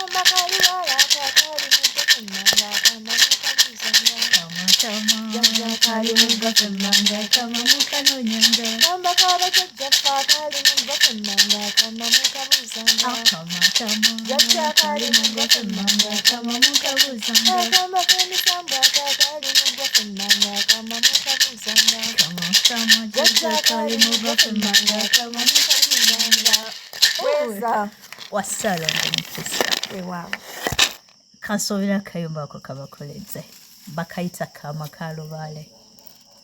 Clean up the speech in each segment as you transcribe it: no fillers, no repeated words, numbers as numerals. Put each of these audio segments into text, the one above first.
Akama kalubaale ako akali mu ggafemmanga akama mukabuuzanga. Kama. Jjajja kali mu gafemmanga, kama mukanoonyanga. Kamba k'abajjajjaffe akali mu ggafemmanga akama mukabuuzanga. Akama kama Jjajja kali mu gafemmanga, kama mukabuuzanga. Akamba k'emisambwa ako akali mu ggafemmanga akama mukabuuzanga. Kama kama, jjajja kali mu gafemmanga, kama mukabuuzanga. Bweza. Wasaalongo Mukisa. Weewaawo. Kansoobera akayumba ako kabakoledde, bakayita Kaama ka Lubaale.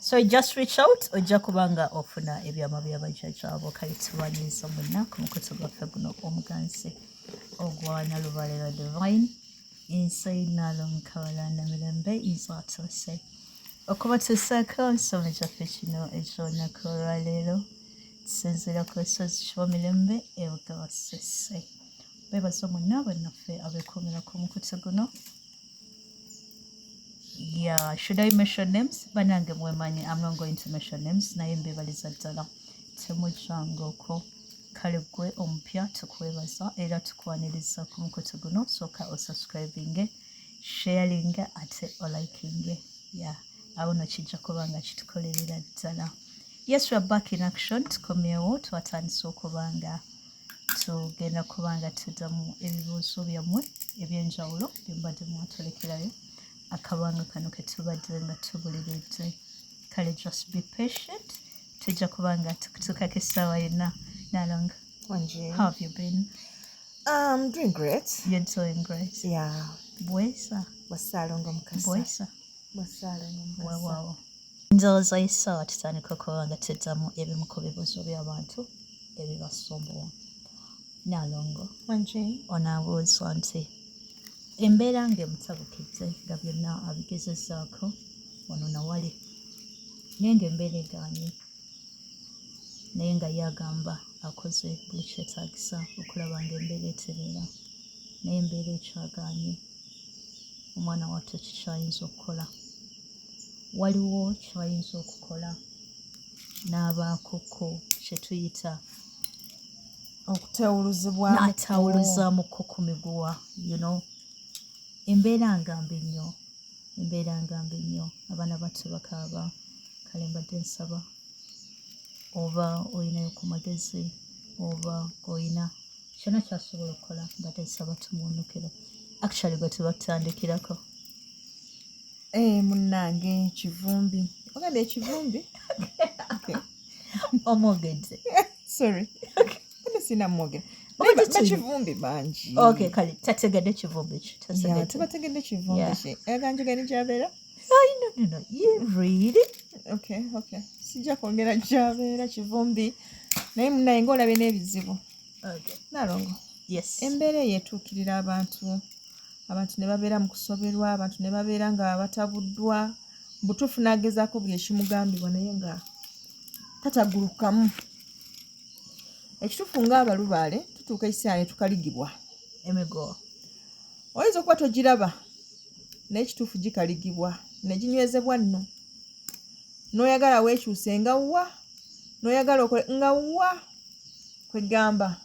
So just reach out, ojja kubanga ofuna ebyama byabajjajjaabo. Kale tubaniriza mwenna ku mukutu gwaffe guno omuganzi ogwa Nalubaale lwa Divine. Nze Nalongo Kawalanda Mirembe, nze atuuse okubatuusaako ensonga gyaffe kino eky'olunaku olwaleero. Tusinziira ku lusozi Kiwamirembe e Bugaba Ssese. Beebaza mwenna bannaffe abeekuumira ku mukutu guno. Yeah, should I mention names? Banange mwemanyi, I'm not going to mention names, naye mbebaliza ddala, temujjanga okwo. Kale gwe omupya, tukwebaza era tukwaniriza ku mukutu guno. Sooka osubscribinge, sharinga ate olikinge. Yeah, awo no kijja kuba nga kitukolerera ddala. Yes, we are back in action. Tukomyewo, twatandise okuba nga tugenda kuba nga tuddamu ebibuuzo byammwe ebyenjawulo bye mubadde mwatulekerayo akabanga kano ketubadde nga tubuliridde. Kale just be patient, tujja kuba nga tukutuukako essaawa yonna. Nalongo. Wangi. How have you been? I'm doing great. You're doing great. Yeah. Bwesa. Wasaalongo Mukasa. Bwesa. Wasaalongo Mukasa. Weewaawo, ndowooza essaawa tutandika okuba nga tuddamu ebimu ku bibuuzo by'abantu ebibasumbuwa. Nalongo. Wangi. Onaabuuzwa nti embeera ng'emutabukidde, nga byonna abigezezzaako wano nawali, naye ng'embeera egaanye, naye nga ye agamba akoze buli kyetaagisa okulaba ng'embeera etereera, naye embeera ekyagaanye. Omwana wattu kikyayinza okukola? Waliwo kyayinza okukola n'abaakoko kye tuyita okutewuluzibwa? N'atawuluzaamuko ku miguwa. Embeera nga mbi nnyo, embeera nga mbi nnyo, abaana battu bakaaba. Kale mbadde nsaba oba olinayo ku magezi oba oyina kyonna kyasobola okukola, mbadde nsaba tumuwunukire. Actually gwe tuba tutandikirako. Eh, munnange Kivumbi, ogambye Ekivumbi? Okay. Omwogedde. Sorry, ate sina mwogera. Oba Naye tetuli- bakivumbi bangi. Okay, kale tategedde Kivumbi ki. Yeah, Tategedde. tebategedde Kivumbi. Ki eganjogeri gyabeera? Ai, no, you really? Okay, sijja kwogera gyabeera Kivumbi, naye munaye ngaolabye n'ebizibu. Nalongo. Yes. Embeera eyo etuukirira abantu, abantu ne babeera mu kusoberwa, abantu ne babeera nga batabuddwa. Butuufu n'agezaako buli ekimugambibwa, naye nga tatagulukamu. Ekituufu, ng'abalubaale tutuuka ekiseera ne tukaligibwa. Emiguwa. Oyinza okuba togiraba, naye ekituufu gikaligibwa ne ginywezebwa nno, n'oyagala weekyuse nga wa, n'oyagala okole nga wa. Kwegamba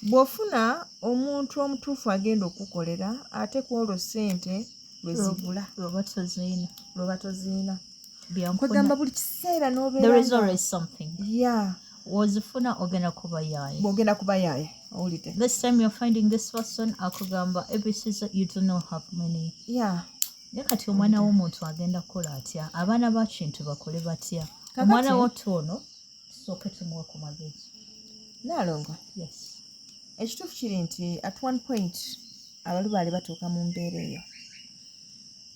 bw'ofuna omuntu omutuufu agenda okukolera, ate ku olwo ssente lwe zibula. Lwoba toziina. Lwoba toziina. Byanfuna. Kwegamba buli kiseera There is n'obeera always something. Ya. Wozifuna ogenda kuba yaaye. Bw'ogenda kuba yaaye, owulidde? This time you're finding this person akugamba ABCs, you do not have money. Naye kati omwana w'omuntu agenda kukola atya? Abaana ba Kintu bakole batya? Kakati- Omwana wattu ono tusooke tumuwe ku magezi. Naalongo. Yes. Ekituufu kiri nti at one point abalubaale batuuka mu mbeera eyo,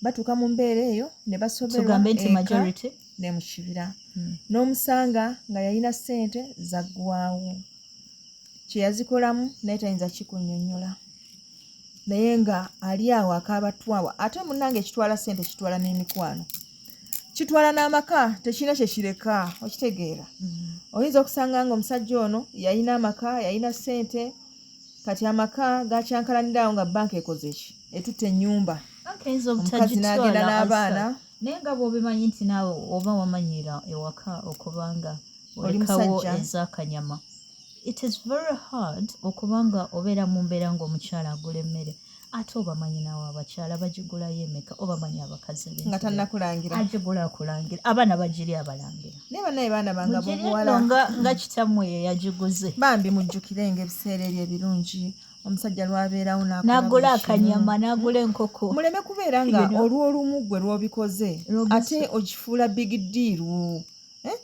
batuuka mu mbeera eyo ne basoberwa. Tugambe nti Eka majority. Ne mu kibira n'omusanga nga yalina ssente, zaggwawo, kye yazikolamu naye tayinza kikunnyonnyola, naye nga ali awo akaabatwawa. Ate munnange ekitwala ssente kitwala n'emikwano, kitwala n'amaka, tekirina kye kireka. Okitegeera? Oyinza okusanga nga omusajja ono yalina amaka, yalina ssente, kati amaka gakyankalanirawo nga banka ekoze ki? Etutte ennyumba. Ayinza Omukazi n'agenda obutagitwala n'abaana. Naye nga bw'obimanyi nti naawe oba wamanyira ewaka okubanga Oli olekawo musajja. ez'akanyama. It is very hard okuba nga obeera mu mbeera ng'omukyala agula emmere ate obamanyi naawe abakyala bagigulayo emeka, obamanyi abakazi ebintu nga bya- tannakulangira. Agigula akulangira, abaana bagiri abalangira. Naye bannaye baana bange Mugiri abobuwala nno nga kitammwe ye yagiguze. Bambi mujjukirenga ebiseera ebyo ebirungi omusajja lwabeerawo n'akola n'agula buli kimu. Akanyama n'agula enkoko. Muleme kubeera nga olw'olumu gwe lw'obikoze ate okifuula big deal, eh?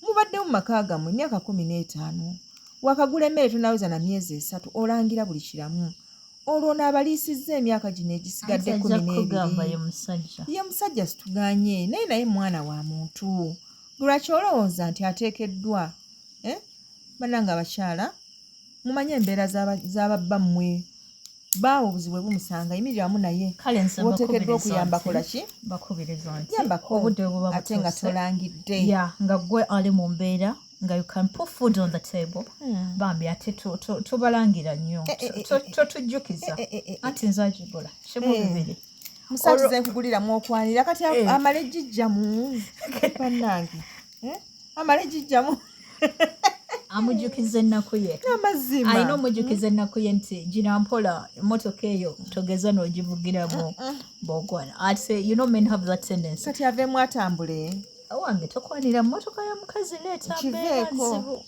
Mubadde mu maka gammwe emyaka 15, wakagula emmere tonaweza na myezi 3, olangira buli kiramu. Olwo onaabaliisizza emyaka gino egisigadde Anti kumi ajja kukugamba n'ebiri. Ye musajja. Ye musajja situganye naye mwana wa muntu, lwaki olowooza nti ateekeddwa, eh? Bannange abakyala mumanye embeera z'ababba mmwe, baawe obuzibu bwe bumusanga yimiriramu naye. Kale nze Woteekeddwa mbakubiriza okuyamba nti kola ki? Mbakubiriza nti Yambako obudde bwe buba ate nga butuuse, tolangidde. Ya nga gwe ali mu mbeera nga you can put food on the table, bambi ate tobalangira nnyo. Totujjukiza. Anti nze agigula kimu bibiri. Musaati ze nkuguliramu okwanira kati amale gijjamu bannange, eh? Amale gijjamu. Amujjukiza ennaku ye. Amazima. Alina omujjukiza ennaku ye nti gira mpola emmotoka eyo togeza n'ogivugiramu bwogwana ate you know men have that tendency. Kati aveemu atambule. Owange tokwanira mmotoka ya mukazi, leeta mbeera Kiveeko. nzibu.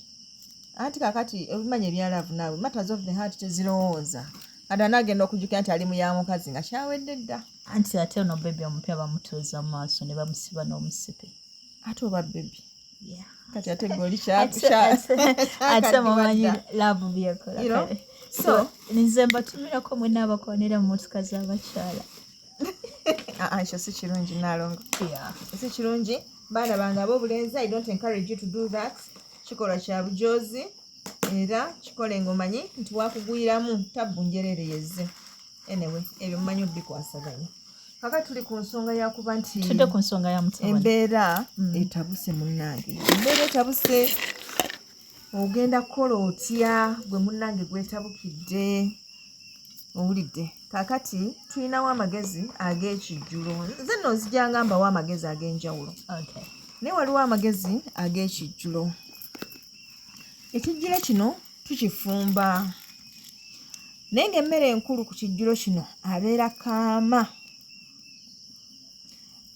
Anti kakati obimanyi ebya love naawe, matters of the heart tezirowooza. Kati anaagenda okujjukira nti ali mu ya mukazi nga kyawedde dda. Anti ate ono baby omupya bamutuuza mu maaso ne bamusiba n'omusipi. Ate oba baby kati ate gwe oli Ate mumanyi kyakaddiwa dda. Love byekola. You know? Kale. So- Nze mbatumirako mwenna abakwanira mu mmotoka z'abakyala. Ah, ah, ekyo si kirungi naalongo, si kirungi baana bange ab'obulenzi. I don't encourage you to do that. Kikolwa kya bujozi era kikole ng'omanyi nti wakugwiramu tabbu njerere yezze. Anyway, ebyo mumanyi obikwasaganya. Kakati tuli ku nsonga yakuba nti Tudde ku nsonga ya mutabani. Embeera etabuse munnange, embeera etabuse. Ogenda kukola otya gwe munnange gwetabukidde owulidde? Kakati tulinawo amagezi ag'ekijjulo. Nze nno nzijanga mbawo amagezi ag'enjawulo. Naye waliwo amagezi ag'ekijjulo. Ekijjulo kino tukifumba naye ng'emmere enkulu ku kijjulo kino abeera kaama.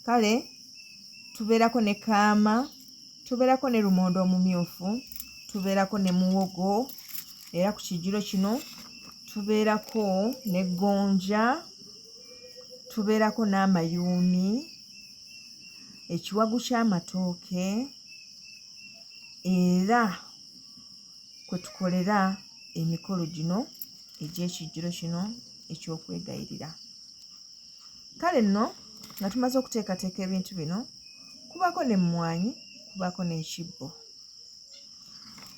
Kale tubeerako ne kaama, tubeerako ne lumonde omumyufu, tubeerako ne muwogo, era ku kijjulo kino tubeerako ne gonja, tubeerako n'amayuuni, ekiwagu ky'amatooke, era kwe tukolera emikolo gino egy'ekijjulo kino ekyokwegayirira. Kale nno nga tumaze okuteekateeka ebintu bino, kubaako n'emmwanyi, kubaako n'ekibbo,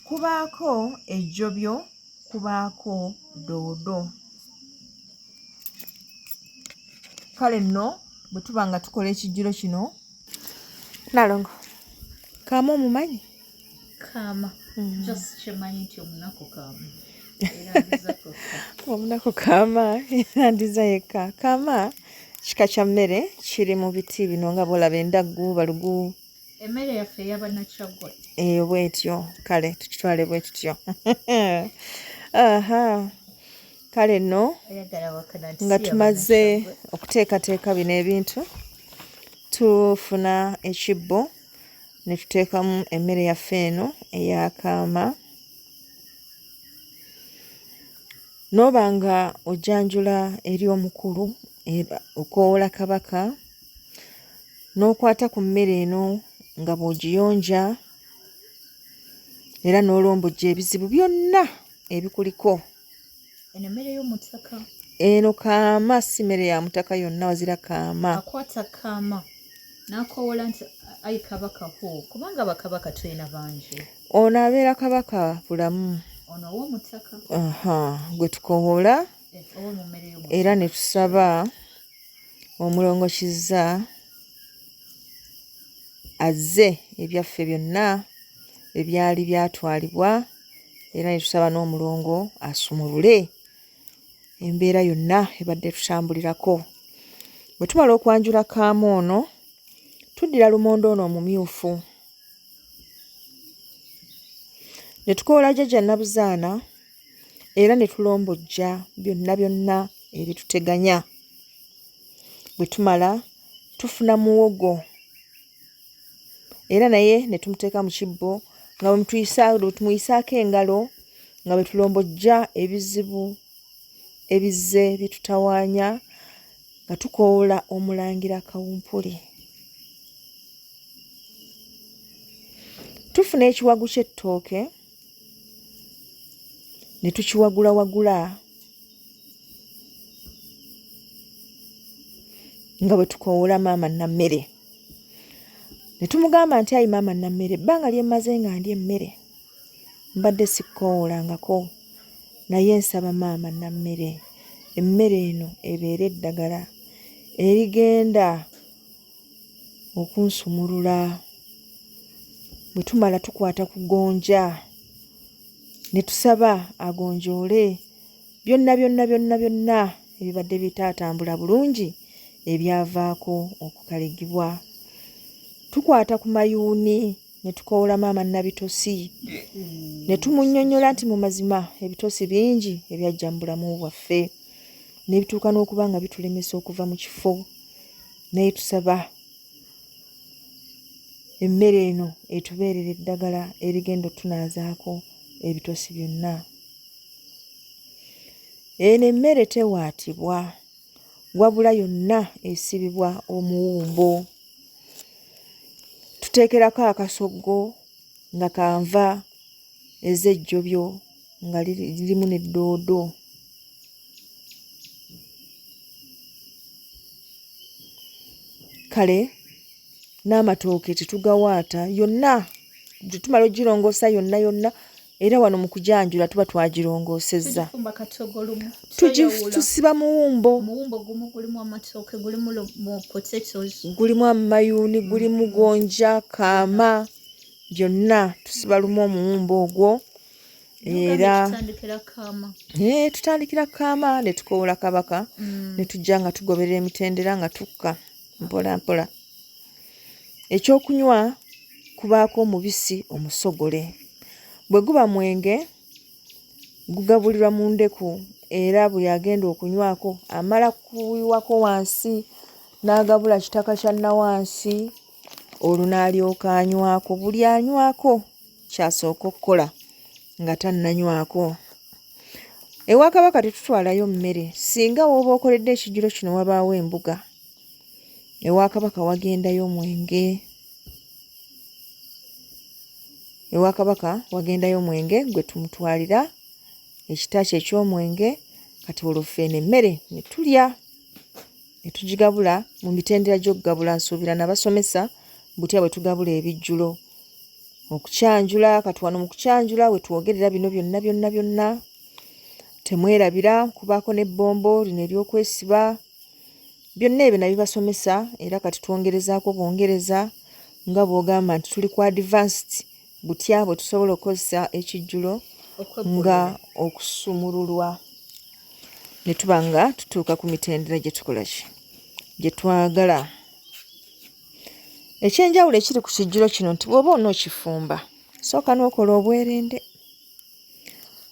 kubaako ejjobyo, kubaako doodo. Kale nno bwe tuba nga tukola ekijjulo kino, Nalongo, kaama omumanyi? Kaama just kimanyi nti omunaku kaama era ndiza kokka. Omunaku kaama era ndiza yekka. Kaama kika kya mmere kiri mu biti bino nga bw'olaba endaggu, balugu. Emmere yaffe ey'abannakyaggwe. Eyo bwetyo, kale tukitwale bwe tutyo. Aha, kale nno Ayagala wakana nti nga si tumaze y'abannakyaggwe. okuteekateeka bino ebintu, tufuna ekibbo ne tuteekamu emmere yaffe eno ey'akaama. N'oba nga ojanjula eri omukulu era okoowola kabaka n'okwata ku mmere eno nga bw'ogiyonja era n'olombojja ebizibu byonna ebikuliko. Eno emmere y'omutaka. Eno kaama si mmere ya mutaka yonna wazira kaama. Akwata kaama n'akoowola nti ayi kabaka ho, kubanga bakabaka tulina bangi. Ono abeera kabaka bulamu. Ono ow'omutaka. Aha, gwe tukowoola. Ow'omu mmere y'omutaka. Era ne tusaba omulongo Kizza azze ebyaffe byonna ebyali byatwalibwa, era ne tusaba n'omulongo asumulule embeera yonna ebadde tutambulirako. Bwe tumala okwanjula kaama ono, tuddira lumonde ono omumyufu. Ne tukoola Jjajja Nabuzaana era ne tulombojja byonna byonna ebituteganya. Bwe tumala tufuna muwogo era naye ne tumuteeka mu kibbo nga bwe tumuyisaako engalo nga bwe tulombojja ebizibu ebizze bitutawaanya nga tukoola Omulangira Kawumpuli. Tufuna ekiwagu ky'ettooke ne tukiwagulawagula nga bwe tukowoola maama Nammere. Ne tumugamba nti ayi maama Nammere, ebbanga lye mmaze nga ndya emmere mbadde sikkowoolangako naye nsaba maama Nammere emmere eno ebeere eddagala erigenda okunsumulula. Bwe tumala tukwata ku gonja ne tusaba agonjoole byonna byonna byonna byonna ebibadde bitaatambula bulungi ebyavaako okukaligibwa. Tukwata ku mayuuni ne tukoola maama Nabitosi ne tumunnyonnyola nti mu mazima ebitosi bingi ebyajja mu bulamu bwaffe ne bituuka n'okuba nga bitulemesa okuva mu kifo naye tusaba emmere eno etubeerere eddagala erigenda otutunaazaako ebitosi byonna. Eno emmere tewaatibwa wabula yonna esibibwa omuwumbo. Tuteekerako akasoggo nga ka nva ez'ejjobyo nga lirimu ne ddoodo. Kale n'amatooke tetugawaata yonna tumala ogirongoosa yonna yonna era wano mu kujanjula tuba twagirongoosezza tusiba muwumbo gulimu amayuuni gulimu gonja kaama byonna tusiba lumu omuwumbo ogwo era eh, tutandikira kaama ne tukowoola kabaka mm. ne tujja nga tugoberera emitendera nga tukka mpola mpola ekyokunywa kubaako omubisi omusogole bwe guba mwenge gugabulirwa mu ndeku era buli agenda okunywako amala kuyiwako wansi n'agabula kitaka kya nnawansi olwo n'alyoka anywako buli anywako ky'asooka okukola nga tannanywako. Ewa Kabaka tetutwalayo mmere. Singa w'oba okoledde ekijjulo kino wabaawo embuga, ewa Kabaka wagendayo mwenge. Ewa Kabaka wagendayo mwenge gwe tumutwalira ekita kye eky'omwenge kati olwo ffe eno emmere ne tulya ne tugigabula mu mitendera gy'okugabula nsuubira nabasomesa butya bwe tugabula ebijjulo. Okukyanjula kati wano mu kukyanjula we twogerera bino byonna byonna byonna temwerabira kubaako n'ebbombo lino ery'okwesiba byonna ebyo nabibasomesa era kati twongerezaako bwongereza nga bw'ogamba nti tuli ku advanced butya bwe tusobola okukozesa ekijjulo nga okusumululwa ne tuba nga tutuuka ku mitendera gye tukola ki gye twagala. Eky'enjawulo ekiri ku kijjulo kino nti bw'oba onookifumba sooka n'okola obwerende.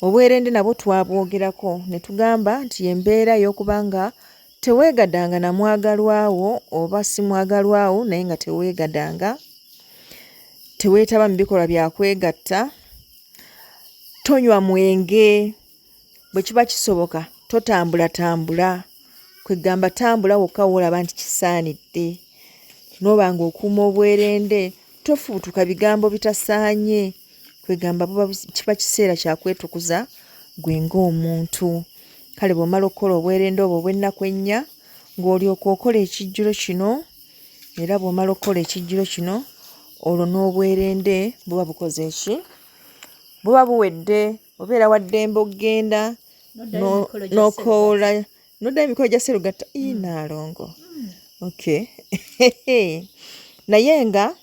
Obwerende nabwo twabwogerako ne tugamba nti y'embeera ey'okuba nga teweegadanga na mwagalwa wo oba si mwagalwa wo naye nga teweegadanga, teweetaba mu bikolwa bya kwegatta, tonywa mwenge. Bwe kiba kisoboka totambulatambula, kweggamba tambula wokka w'olaba nti kisaanidde. N'oba ng'okuuma obwerende, tofubutuka bigambo bitasaanye, kwegamba buba kiba kiseera kya kwetukuza gwe ng'omuntu. Kale bw'omala okukola obwerende obwo obw'ennaku ennya, ng'olyoka okola ekijjulo kino era bw'omala okukola ekijjulo kino olwo n'obwerende buba bukoze ki? Buba buwedde. Obeera wa ddembe okugenda n'okoola noddayo emikolo gya sserugatta ii mm. Naalongo mm. Okay naye nga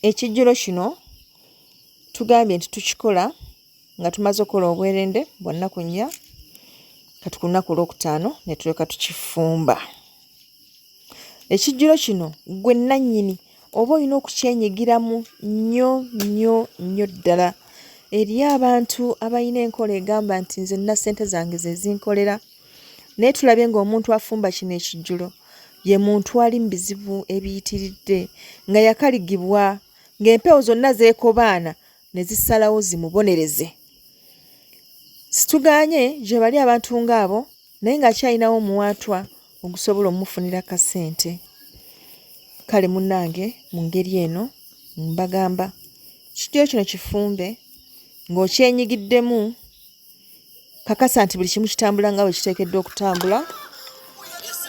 ekijjulo kino tugambye nti tukikola nga tumaze okukola obwerende bwa nnaku nnya kati ku lunaku olwokutaano ne tuleka tukifumba. Ekijjulo kino ggwe nnannyini oba olina okukyenyigiramu nnyo nnyo nnyo ddala. Eriyo abantu abalina enkola egamba nti nze nina ssente zange ze zinkolera, naye tulabye ng'omuntu afumba kino ekijjulo ye muntu ali mu bizibu ebiyitiridde nga yakaligibwa ng'empewo zonna zeekobaana ne zisalawo zimubonereze. Situgaanye gye bali abantu ng'abo naye ng'akyalinawo omuwaatwa ogusobola omufunira kasente. Kale munnange mu ngeri eno mbagamba ekijjulo kino kifumbe ng'okyenyigiddemu kakasa nti buli kimu kitambula nga bwe kiteekeddwa okutambula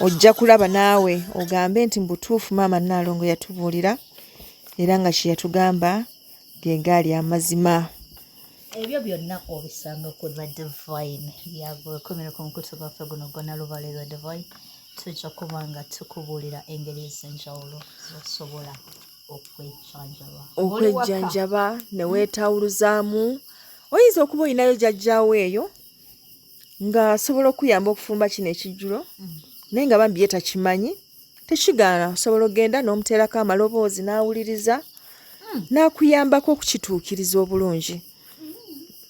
ojja kulaba naawe ogambe nti mu butuufu maama Nnaalongo yatubuulira era nga kye yatugamba ge gaali amazima. Ebyo byonna obisanga ku The Divine yagwekumira ku mukutu gwaffe guno gwa Nalubale The Divine. Tujja kuba nga tukubuulira engeri ez'enjawulo z'osobola okwejjanjaba. Okwejjanjaba ne weetawuluzaamu. Oyinza okuba olinayo jjajjaawo eyo ng'asobola okukuyamba okufumba kino ekijjulo naye nga bambi ye takimanyi. Tekigaana osobola okugenda n'omuteerako amaloboozi n'awuliriza n'akuyambako okukituukiriza obulungi.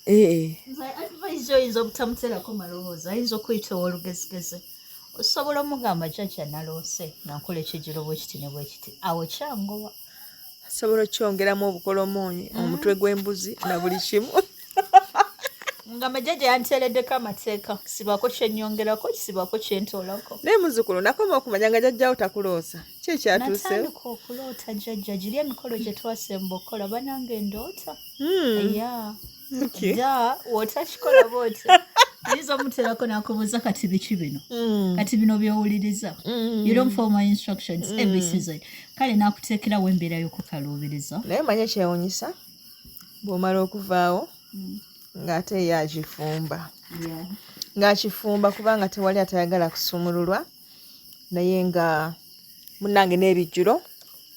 Eh. Advice oyinza obutamuteerako maloboozi, ayinza okuyita ow'olugezigezi. Osobola omugamba jjajja naloose nga nkola ekijjulo bwe kiti ne bwe kiti, awo kyanguwa. Asobola okukyongeramu obukolomoonyi, omutwe gw'embuzi na buli kimu. Ngamba jjajja yanteereddeko amateeka, sibaako kye nnyongerako, sibaako kye ntoolako. Naye muzzukulu nakoma okumanya nga jjajjaawo takuloosa. Ki ekyatuuseewo? Natandika okuloota jjajja giri emikolo gye twasemba okukola banange ndoota. Yeah. Dda w'otakikola bw'otyo oyinza omuteerako n'akubuuza kati biki bino? Kati bino by'owuliriza. You don't follow my instructions every season. Kale n'akuteekerawo embeera y'okukaluubiriza. Naye omanyi ekyewuunyisa bw'omala okuvaawo ng'ate ye akifumba. Ng'akifumba kubanga tewali atayagala kusumululwa naye nga munnange n'ebijjulo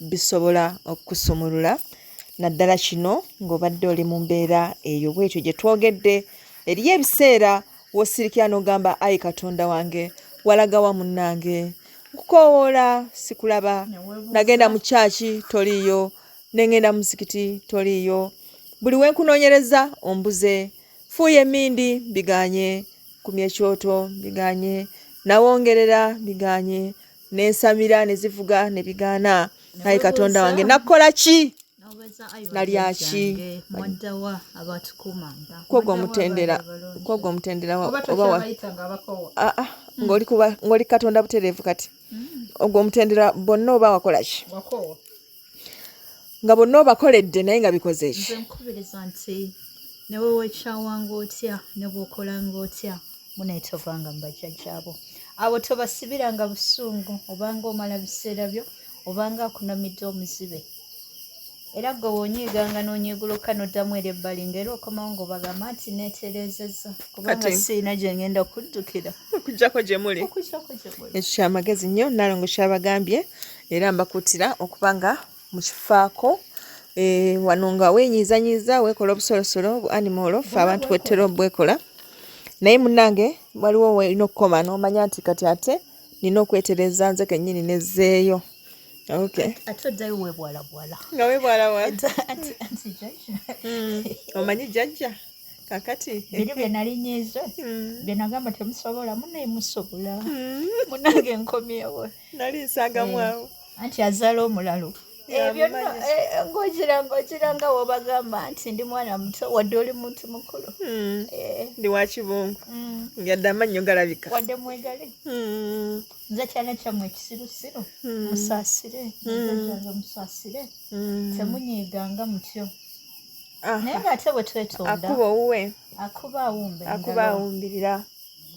bisobola okukusumulula naddala kino ng'obadde oli mu mbeera eyo bwetyo gye twogedde. Eriyo ebiseera w'osirikira n'ogamba ayi Katonda wange walagawa munnange nkukoowoola sikulaba nagenda mu kyaki toliiyo ne ŋŋenda mu muzikiti toliiyo buli we nkunoonyereza ombuze fuuya emmindi biganye kumya ekyoto biganye nawongerera biganye nensamira ne zivuga ne bigaana ayi Katonda wange nakukola ki? Nalya ki? Kwogwo omutendera oba ng'oli Katonda butereevu kati ogwo omutendera bonna oba wakola ki? Nga bonna obakoledde naye nga bikoze ki? Nze nkubiriza nti ne bwe weekyawanga otya ne bw'okolanga otya munaye tovanga mu bajjajjaabo abo tobasibiranga busungu obanga omala biseera byo obanga akunamidde omuzibe era gwe wonyiiganga n'onyiiguluka n'oddamu eri ebbali ng'era okomawo ng'obagamba nti neetereezezza kubanga siina gye ngenda kuddukira okuggyako gye muli. Okuggyako gye muli. Ekyo kyamagezi nnyo Nnaalongo ky'abagambye era mbakuutira okuba nga mukifaako. Wano nga weenyiizanyiiza weekola obusolosolo bu animal ffe abantu bwe tutera obwekola naye munnange waliwo weolina okukoma n'omanya nti kati ate nina okwetereeza nze kennyini nezzeeyo. Okay. Ate oddayo weebwalabwala. Nga weebwalabwala. Anti jjajja. Omanyi jjajja kakati. Biri bye nali nnyiize bye nagamba temusobola munnaye musobola. Munnange nkomyewo. Nali nsangamu awo. Anti azaala omulalu. Ebyo nno ng'ogira nga w'obagamba nti ndi mwana muto wadde oli muntu mukulu. Ndi wa kibungu. Yadde amannyo galabika. Wadde mwegale. Nze kyana kyammwe ekisirusiru. Musaasire. Jjajjange musaasire. Temunyiiganga mutyo. Naye ng'ate bwe twetonda. Akuba owuwe. Akuba awumba engalo. Akuba awumbirira.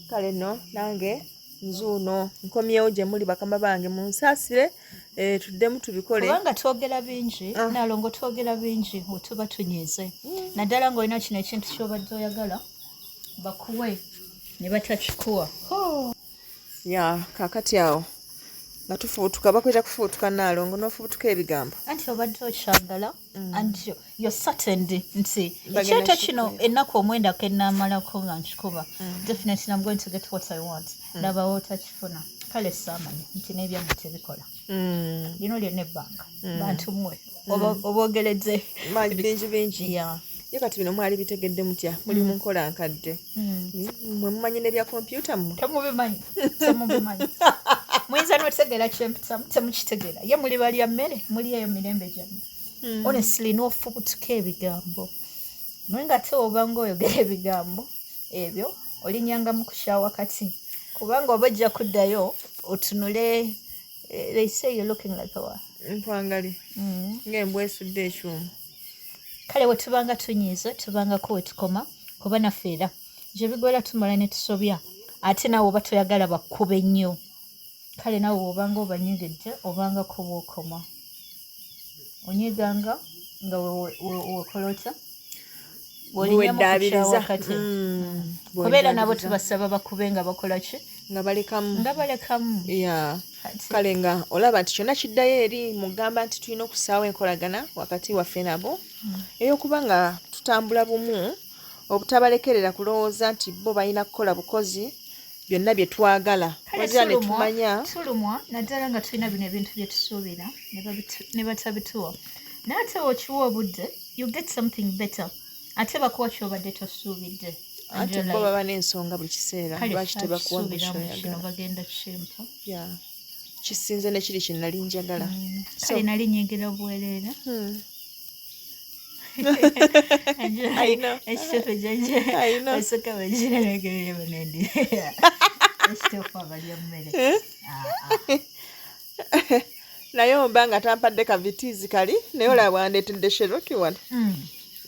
Kale nno nange nzuuno nkomyewo gye muli bakama bange munsaasire tuddemu tubikole. Kubanga twogera bingi, Nnaalongo twogera bingi we tuba tunyiize. Naddala ng'olina kino ekintu ky'obadde oyagala bakuwe ne batakikuwa. Ya kaakati awo nga tufubutuka bakweta kufubutuka Nnaalongo n'ofubutuka ebigambo. Anti obadde okyagala and you're certain nti ekyoto kino ennaku 9 ke nnaamalako nga nkikuba definitely I'm going to get what I want. Labawo otakifuna. Kale saamanyi nti n'ebyammwe tebikola. Lino lyonna ebbanga. Bantu mmwe oboogeredde bingi bingi. Ye kati bino mwali bitegedde mutya? Muli mu nkola nkadde. Mwe mumanyi n'ebya kompyuta mmwe? Temubimanyi, temubimanyi. Muyinza n'otegeera kyempitamu, temukitegeera. Ye muli balya mmere, muli eyo mirembe gyammwe. Honestly, n'ofubutuka ebigambo, naye nga te obanga oyogera ebigambo ebyo olinnyangamu ku kyawakati, kubanga oba ojja kuddayo otunule, they say you're looking like a what? Mpwangali ng'embwa esudde ekyuma. Kale we tubanga tunyiize, tubangako we tukoma, kuba naffe era gye bigwera tumala ne tusobya. Ate naawe oba toyagala bakkube nnyo, kale naawe bw'obanga obanyigidde, obangako bw'okoma onyiganga nga wekola otya. Bweddaabiriza. Wakati kubeera nabo tubasaba bakube nga bakola ki? Nga balekamu. Nga balekamu. Yeah. Kati- Kale nga olaba nti kyonna kiddayo eri mugamba nti tulina okussaawo enkolagana wakati waffe nabo ey'okuba nga tutambula bumu, obutabalekerera kulowooza nti bo balina kukola bukozi byonna bye twagala. Kale wazira ne tulumwa, tumanya. Tulumwa naddala nga tulina bino ebintu bye tusuubira ne batabituwa, naye ate wokiwa obudde, you get something better, ate bakuwa kyobadde tosuubidde. And Anti you're bo like, baba n'ensonga buli kiseera kale lwaki tebakuwa buli kyakisuubiramu kino, kyoyagala. Bagenda kimpa. Yeah. Kisinze ne kiri kye nali njagala. So- Kale nali nyigira bwereere. I know. Ekiteepo jjajja I know. osooka bagiraregerere banendi ekiteepo abalya mmere. Ah, ah. Naye oba nga tampadde kavitiizi kali, naye olaba bwandeetedde sheroki wano.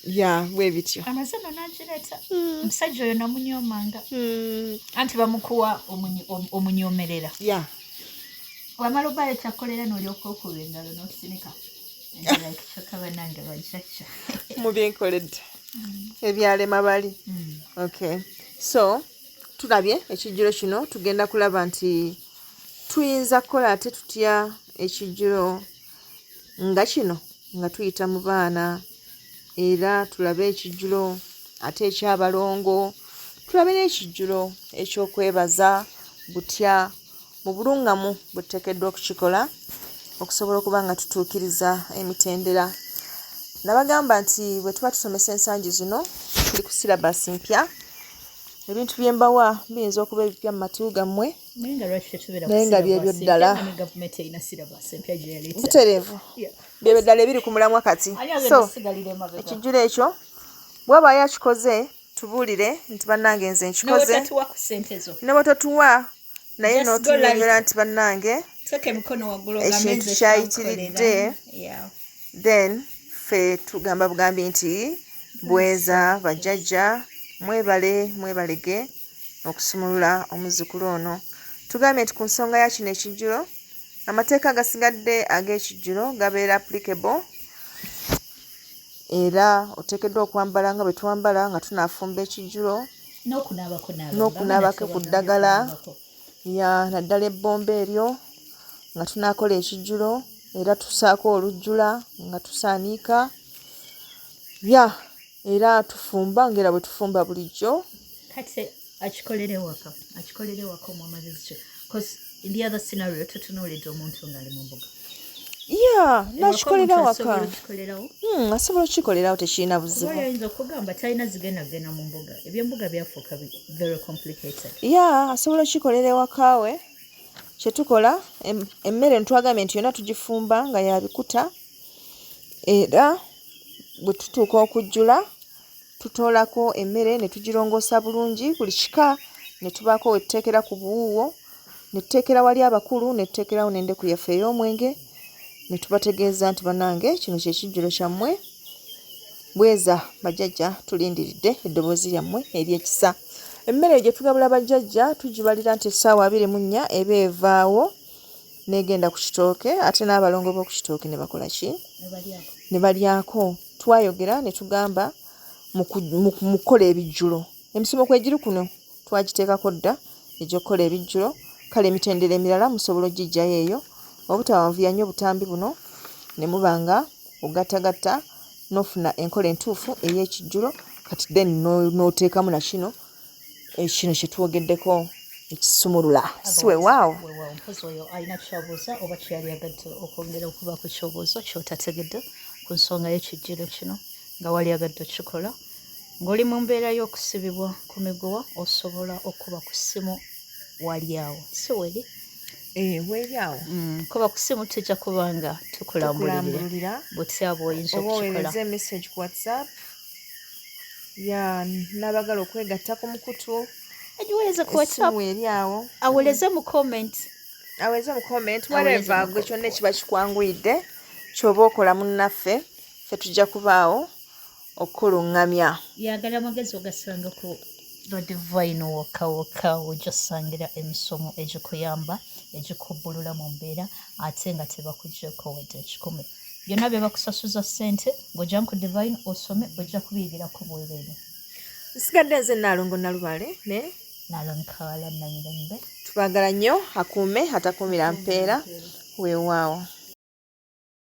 Ya, bwe bityo. Amaze no n'agireeta. Omusajja oyo namunyoomanga, anti bamukuwa omunyoomerera. Wamala obayo kyakolera n'olyoka okuba engalo n'osinika. And you're like, kyokka bannange bajjajja. Mubinkoledde ebyalema bali. Okay, so tulabye ekijjulo kino, tugenda kulaba nti tuyinza kukola ate tutya ekijjulo nga kino nga tuyita mu baana, era tulabe ekijjulo ate ekyabalongo, tulabe n'ekijjulo ekyokwebaza butya mu bulungamu bwe tuteekeddwa okukikola okusobola okuba nga tutuukiriza emitendera. Nabagamba nti bwe tuba tusomesa ensangi zino tuli ku syllabus mpya, ebintu bye mbawa biyinza okuba ebipya mu matu gammwe. Naye nga lwaki tetubeera ku Naye nga byebyo syllabus ddala. empya, nga ne gavumenti erina syllabus empya gye yaleeta? Butereevu. Byebyo ddala ebiri ku mulamwa kati. Ani agenda So okusigalira emabega? Ekijjulo ekyo bw'abaayo akikoze, tubuulire nti bannange nze nkikoze. N'otatuwa ku ssente zo. Ne bw'ototuwa naye Just go n'otunyonnyola like. nti bannange Teeka emikono waggulu ogambe ekintu nze kyayitiridde. kyankolera. Then ffe tugamba bugambi nti bweza bajjajja, mwebale mwebalege okusumulula omuzzukulu ono. Tugambye nti ku nsonga ya kino ekijjulo, amateeka agasigadde ag'ekijjulo gabeera applicable, era oteekeddwa okwambala nga bwe twambala nga tunaafumba ekijjulo. N'okunaabako naaba. N'okunaabako ku ddagala. Okunaabako. Ya, naddala ebbomba eryo nga tunaakola ekijjulo, era tusaako olujjula nga tusaaniika ya, era tufumba ng'era bwe tufumba bulijjo. Kati akikolere waka, akikolere waka omwamagezi ki? 'Cause in the other scenario tutunuulidde omuntu ng'ali mu mbuga. Ya, n'akikolera Ewaka omuntu waka. asobola okukikolerawo? Asobola okukikolerawo, tekirina buzibu. Kuba oyinza okugamba talina zigenda kugenda mu mbuga, ebyembuga byafuuka very complicated. Ya, asobola okukikolera ewaka we. Kyetukola, emmere ntwagambye nti yonna tugifumba nga ya bikuta, era bwe tutuuka okujjula tutoolako emmere ne tugirongoosa bulungi buli kika, ne tubaako we tuteekera ku buwuuwo, ne tuteekera wali abakulu, ne tuteekerawo n'endeku yaffe ey'omwenge, ne tubategeeza nti bannange kino kye kijjulo kyammwe, bweza bajjajja, tulindiridde eddoboozi lyammwe ery'ekisa. Emmere gye tugabula bajjajja tugibalira nti essaawa 24 eba evaawo n'egenda ku kitooke, ate n'abalongo b'oku kitooke ne bakola ki? Ne balyako. Ne balyako. Twayogera ne tugamba mu kukola ebijjulo, emisomo kwegiri kuno twagiteekako dda egy'okukola ebijjulo. Kale emitendera emirala musobola ogiggyayo eyo, obutawanvuya nnyo butambi buno ne muba nga ogattagatta n'ofuna enkola entuufu ey'ekijjulo. Kati then n'oteekamu na kino ekino kye twogeddeko ekisumulula, si weewaawo? Weewaawo. Mpozi oyo alina kyabuuza oba kyeyali agadde okwongera okubaako kyobuuza kyotategedde ku nsonga y'ekijjulo kino. Nga walyagadde okikola ng'oli mu mbeera y'okusibibwa ku miguwa, osobola okuba ku ssimu wali awo, si weri? Eh, weri awo. Kuba ku ssimu, tujja kuba nga tukulambulirira butya bw'oyinza oba okukikola. Oweereze message ku WhatsApp ya n'abagala okwegatta ku mukutu. Agiweereze ku WhatsApp. Essimu eri awo. Aweereze mu comment. Aweereze mu comment. Aweereze whatever mu gwe kyonna ekiba kikwanguyidde kyoba okola, munnaffe, ffe tujja kubaawo okukuluŋŋamya. Yagala amagezi ogasanga ku Divine wokka wokka, wojjasangira emisomo egikuyamba, egikubbulula mu mbeera, ate nga tebakugyeko wadde 100. Byonna bye bakusasuza ssente ng'ojja ku Divine osome, ojja kubiyigirako bwereere. Nsigadde nze Naalongo Nalubale ne Nalonkaala Namirembe. Tubaagala nnyo. Akuume atakuumira mpeera. Weewaawo.